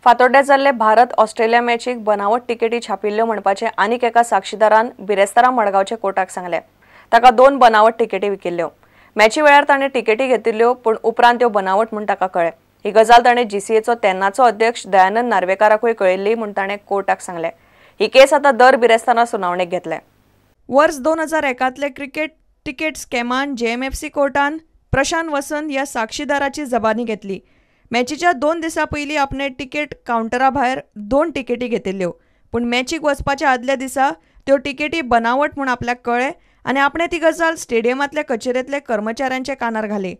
फातोड्ड्यां जाल्ले भारत ऑस्ट्रेलिया मॅचीक बनावट तिकेटी छापिल्ल्यो म्हणपाचें आनीक एका साक्षीदारान बिरेस्तारा मडगांवच्या कोर्टाक सांगलें. ताका 2 बनावट तिकेटी विकिल्ल्यो. मॅची वेळार ताणें तिकेटी घेतिल्ल्यो पूण उपरांत त्यो बनावट म्हूण ताका कळ्ळें. ही गजाल ताणें जीसीएचो तेन्नाचो अध्यक्ष दयानंद नार्वेकाराकूय कळयल्ली म्हूण ताणें कोर्टाक सांगलें. ही केस आतां दर बिरेस्तारा सुनावणेक घेतले. वर्स 2001 क्रिकेट तिकेट स्कॅमान जेएमएफसी कोर्टान प्रशांत वसंत ह्या साक्षीदाराची जबानी घेतली. मॅचीच्या 2 दिसां पयलीं आपणे तिकेट कावंटरा भायर 2 तिकेटी घेतिल्ल्यो पूण मॅचीक वचपाच्या आदल्या दिसा त्यो तिकेटी बनावट म्हूण आपल्याक कळ्ळें आनी आपणे ती गजाल स्टेडियमांतल्या कचेरेंतल्या कर्मचाऱ्यांच्या कानार घाली.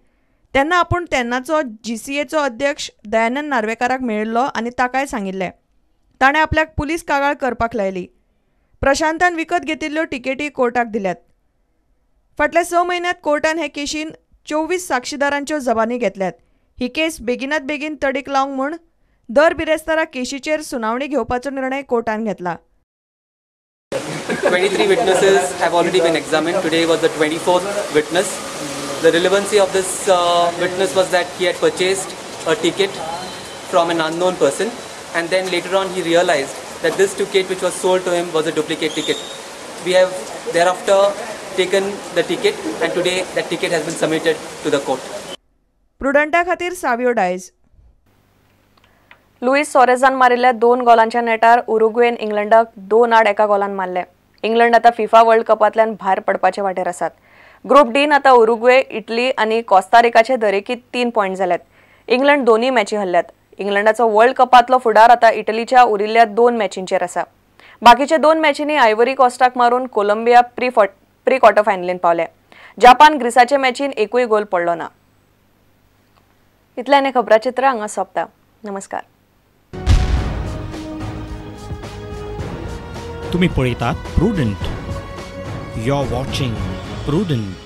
तेन्ना आपूण तेन्नाचो जीसीएचो अध्यक्ष दयानंद नार्वेकाराक मेळिल्लो आनी ताकाय सांगिल्लें. ताणें आपल्याक पुलीस कागाळ करपाक लायली. प्रशांतान विकत घेतिल्ल्यो तिकेटी कोर्टाक दिल्यात. फाटल्या 6 म्हयन्यांत कोर्टान हे केशीन 24 साक्षीदारांच्यो जबानी घेतल्यात. ही केस बेगिनात बेगीन तडीक लावंक म्हूण दर बिरेस्तारा केशीचेर सुनावणी घेवपाचो निर्णय कोर्टान घेतला. 23 witnesses have already been examined. Today was the 24th witness. The relevancy of this witness was that he had purchased a ticket from an unknown person, and then later on he realized that this ticket which was sold to him was a duplicate ticket. We have thereafter taken the ticket, and today that ticket has been submitted to the court. प्रुडंटा खातीर Savio Dias. Luis सोरेजान मारिल्ल्या 2 गोलांच्या नेटार उरुग्वेन इंग्लंडाक 2-1 गोलान मारले. इंग्लंड आतां फिफा वर्ल्ड कपांतल्यान भायर पडपाचे वाटेर आसात. ग्रुप डीन आतां उरुग्वे, इटली आनी कोस्तारिकाचे दरेकी 3 पॉयंट जाल्यात. इंग्लंड 2 मॅची हरल्यात. इंग्लंडाचो वर्ल्ड कपांतलो फुडार आतां इटलीच्या उरिल्ल्या 2 मॅचींचेर आसा. बाकीच्या 2 मॅचींनी आयव्हरी कोस्टाक मारून कोलंबिया प्री क्वॉर्टर फायनलीन पावले. जापान ग्रीसाचे मॅचीन एकूय गोल पडलो ना. इतल्यान खबराचित्र हांगा सोंपता. नमस्कार. तुम्ही पळयतात Prudent. You are watching Prudent.